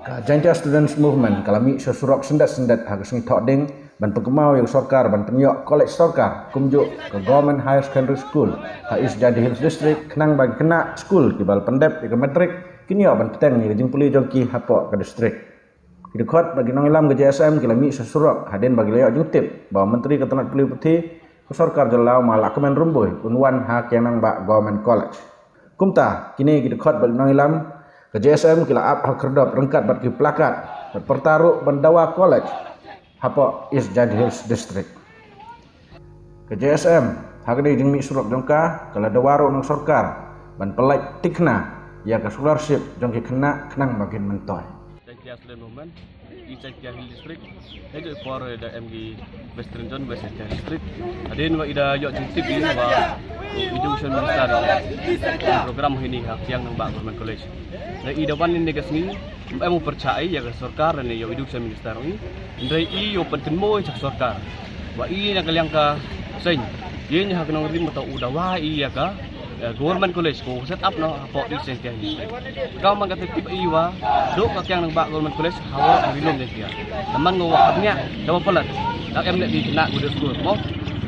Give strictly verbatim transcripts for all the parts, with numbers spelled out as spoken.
Ka Jaintia Students Movement ka la mih sha surok syndet syndet ha ka sngi Thohdieng ban pynkynmaw ïa ka sorkar ban pynïoh college sorkar kumjuh ka Government Higher Secondary School ha East Jaintia Hills District, khnang ba ki khynnah skul kiba la pyndep ïa ka matric kin ïoh ban bteng ïa ka jingpule jong ki hapoh ka district. Ki dkhot bad ki nongïalam ka J S M ki la mih sha surok hadien ba ki la ïoh jingtip ba u Myntri ka tnat pule puthi ka sorkar jylla u ma Lahkmen Rymbui un wan ha Kiang Nangbah Government College. Kumta kine ki dkhot bad ki nongïalam ka J S M ki la ap ha khyrdop ryngkat bad ki plakat bad pyrta ruh ban dawa college hapoh East Jaintia Hills District. Ka J S M ha kane ka jingmih surok jong ka ka la dawa ruh na ka sorkar ban pynlait thikna ïa ka scholarship jong ki khynnah khnang ba kin myntoi. Jaintia Student Movement, East Jaintia Hill District. Hei joi por da em ki Western Zone, West Jaintia District. Hadien wa i da ïoh jingtip i wa Education Minister program hini ha Kiang Nangbah Government College. Da i da wan ni ka sngi em u pyrchah ïa ka sorkar ne ïa Education Minister i. Hynrei i ïoh pynkynmaw ïa ka sorkar wa i na ka liang ka seng ïa ha ka nongrim mata u dawa i ïa ka eh, Government College ko set up noh hapoh East Jaintia Hills District. Kau man kata tip i wa dok ka Kiang Nangbah Government College hawa Rilum Jaintia. Naman ngo wa kham ïa dawa palat. Dak em ne ki khynnah ku dok skul mo.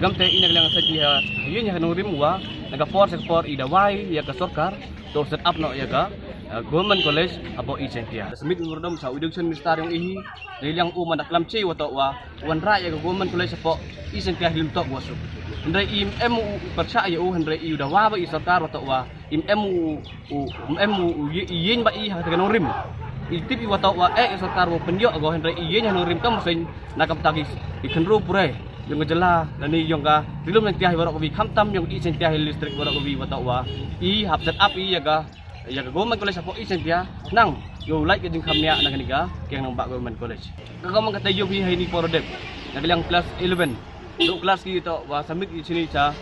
Kam te i na ka liang sa ki ha ïa nya nongrim wa na ka por sa ka por i dawa i ïa ka sorkar to set up noh ïa ka eh, Government College hapoh East Jaintia. Submit memorandum sa u Education Minister yong i hi. Dei liang u man da klam chi wa to wa wan rah ïa ka Government College hapoh East Jaintia Hills to wa suk. Hynrei i em u pyrchah ïa u hynrei i u dawa ba i sorkar wa to wa i em u u em u ïing ba i ha ka nongrim. I tip i wa to wa eh i sorkar wa pynïoh go hynrei i ïing ha nongrim kam seng na kam ta ki khynru pure yong ka jylla lane yong ka Rilum Jaintia hi wa rok ka wi khamtam yong East Jaintia Hills District wa rok ka wi wa to wa i hap set up i ïa ka ïa ka Government College hapoh East Jaintia nang ïoh lait ka jingkham ïa na kane ka Kiang Nangbah Government College. Ka ka man kata ïoh hi ha ini por dep na ka liang class eleven. Dok class ki to wa submit ki chini cha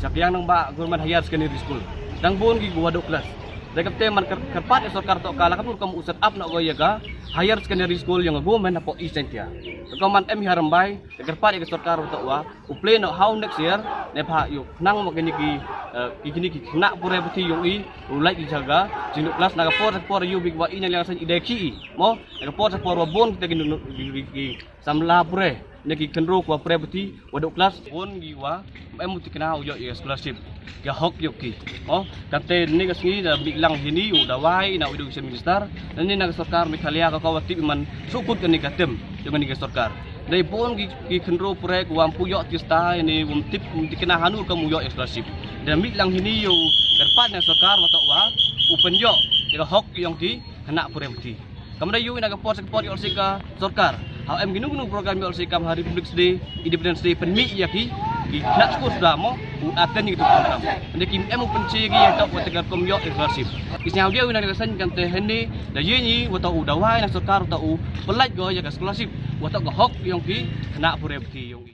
cha Kiang Nangbah Government Higher Secondary School. Dang bun ki wa dok class. Da kap te man kyrpad ïa sorkar to ka la kam kam u set up na go ïa ka Higher Secondary School yong ka government hapoh East Jaintia. Ka man em hi ha Rymbai da kyrpad ïa ka sorkar to wa u play noh how next year ne pha ïoh khnang ma kini ki eh, ki kini ki khynnah pure puthi yong i u lait ki jaka jingduk class na ka por sa por ïoh bik wa i na liang seng i dei ki i mo na ka por sa por wa bun kita ki samla pure ne ki khynru wa pure puthi wa duk class bun ki wa em u thikna u ïoh ïa scholarship ïa hok ïoh ki mo kate ne ka sngi da bik lang hini u dawa i na u Education Minister ne na ka sorkar Meghalaya ka ka wa tip man sukut kani ka tem yong kani ka sorkar. Dei bun ki ki khynru pure ku wam pu ïoh tista ne wam tip wam tikna hanu kam u ïoh scholarship. Da mih lang hini ïoh kyrpad na sorkar wa to wa u pynïoh ïa ka hok yong ki khynnah pure puthi. Kam da ïoh ina ka por sa ka por ïoh si ka sorkar. Ha em ki nung nung program ïoh si kam ha Republic Day, Independence Day pynmih ïa ki ki khynnah skul suda mo u attend ïa ki program. Ynda kim em u pynche ki ïa to wa tikar kum ïoh scholarship. Ki sñiaw ïa u na ka seng kan te hynne da ïa ni wa to u dawa na sorkar wa to u pynlait go ïa ka scholarship wa to ka hok yong ki khynnah pure puthi yong ki.